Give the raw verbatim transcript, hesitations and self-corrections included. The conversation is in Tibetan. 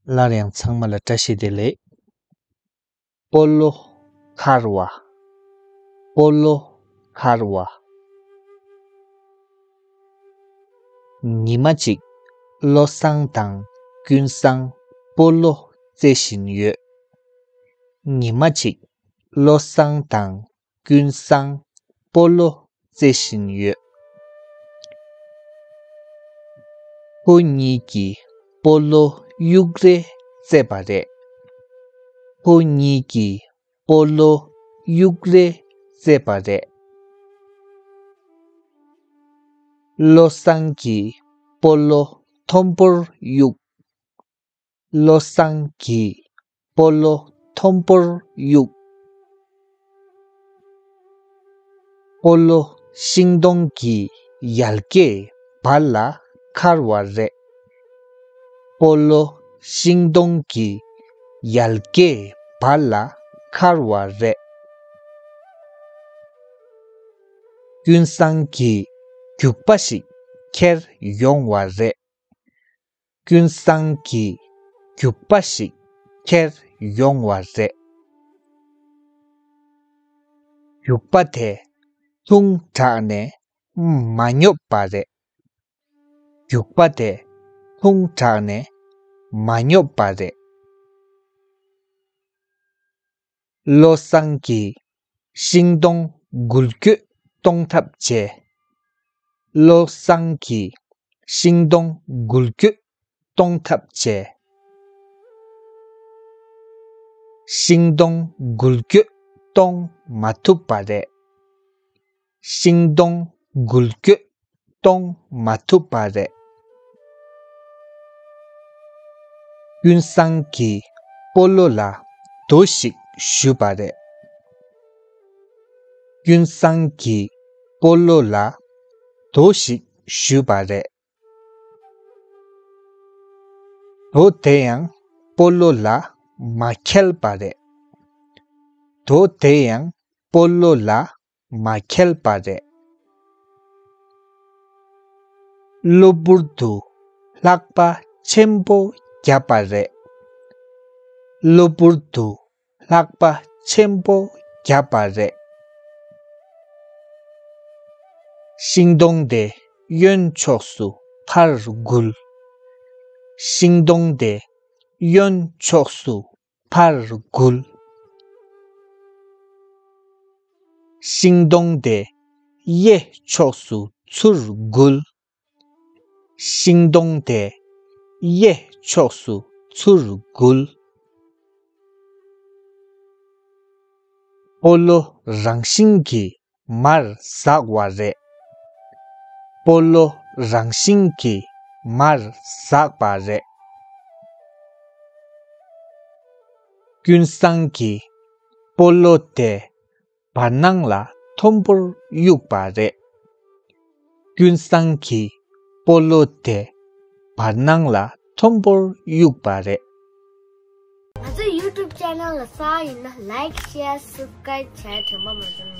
སླར་ཡང་ཚང་མ་ལ་བཀྲ་ཤིས་བདེ་ལེགས། སྤོ་ལོ་འཁར་བ། སྤོ་ལོ་འཁར་བ། ཉི་མ་གཅིག་བློ་བཟང་དང་ཀུན་བཟང་སྤོ་ལོ་རྩེ་བཞིན་ཡོད། ཉི་མ་གཅིག་བློ་བཟང་དང་ཀུན་བཟང་སྤོ་ལོ་རྩེ་བཞིན་ཡོད། ཁོ་གཉིས་ཀྱིས་སྤོ་ལོ་གཡུག་རེས་རྩེས་པ་རེད། ཁོ་གཉིས་ཀྱིས་སྤོ་ལོ་གཡུག་རེས་རྩེས་པ་རེད། བློ་བཟང་གིས་སྤོ་ལོ་མཐོན་པོར་གཡུགས། བློ་བཟང་གིས་སྤོ་ལོ་མཐོན་པོར་གཡུགས། སྤོ་ལོ་ཤིང་སྡོང་གི་ཡལ་གའི་བར་ལ་འཁར་བ་རེད། སྤོ་ལོ་ཤིང་སྡོང་གི་ཡལ་གའི་བར་ལ་འཁར་བ་རེད། ཀུན་བཟང་གིས་རྒྱུག་པ་ཞིག་ཁྱེར་ཡོང་བ་རེད། ཀུན་བཟང་གིས་རྒྱུག་པ་ཞིག་ཁྱེར་ཡོང་བ་རེད། རྒྱུག་པ་དེ་ཐུང་དྲགས་ནས་མ་ཉོབ་པ་རེད། རྒྱུག་པ་དེ་ཐུང་དྲགས་ནས་མ་ཉོབ་པ་རེད། བློ་བཟང་གིས་ཤིང་སྡོང་འགུལ་སྐྱོད་གཏོང་ཐབས་བྱས། བློ་བཟང་གིས་ཤིང་སྡོང་འགུལ་སྐྱོད་གཏོང་ཐབས་བྱས། ཤིང་སྡོང་འགུལ་སྐྱོད་གཏོང་མ་ཐུབ་པ་རེད། ཤིང་སྡོང་འགུལ་སྐྱོད་གཏོང་མ་ཐུབ་པ་རེད། ཀུན་བཟང་གིས་སྤོ་ལོ་ལ་རྡོ་ཞིག་གཞུས་པ་རེད། ཀུན་བཟང་གིས་སྤོ་ལོ་ལ་རྡོ་ཞིག་གཞུས་པ་རེད། རྡོ་དེ་ཡང་སྤོ་ལོ་ལ་མ་ཁེལ་པ་རེད། རྡོ་དེ་ཡང་སྤོ་ལོ་ལ་མ་ཁེལ་པ་རེད། གློ་བུར་དུ་ལྷགས་པ་ཆེན་པོ་བརྒྱབ་པ་རེད། གློ་བུར་དུ་ལྷགས་པ་ཆེན་པོ་བརྒྱབ་པ་རེད། ཤིང་སྡོང་དེ་གཡོན་ཕྱོགས་སུ་ཕར་འགུལ། ཤིང་སྡོང་དེ་གཡོན་ཕྱོགས་སུ་ཕར་འགུལ། ཤིང་སྡོང་དེ་གཡས་ཕྱོགས་སུ་ཚུར་འགུལ། ཤིང་སྡོང་དེ་གཡས་ཕྱོགས་སུ་ཚུར་འགུལ། སྤོ་ལོ་རང་བཞིན་གྱིས་མར་ཟགས་པ་རེད། སྤོ་ལོ་རང་བཞིན་གྱིས་མར་ཟགས་པ་རེད། ཀུན་བཟང་གིས་སྤོ་ལོ་དེ་བར་སྣང་ལ་མཐོན་པོར་གཡུགས་པ་རེད། ཀུན་བཟང་གིས་སྤོ་ལོ་དེ་བར་སྣང་ལ་མཐོན་པོར་གཡུགས་པ་རེད། ང་ཚོའི་YouTube channel ལ་གསར་ཡིན་ན་like, share, subscribe བྱས་དྲན་པ་མ་བྱུང་།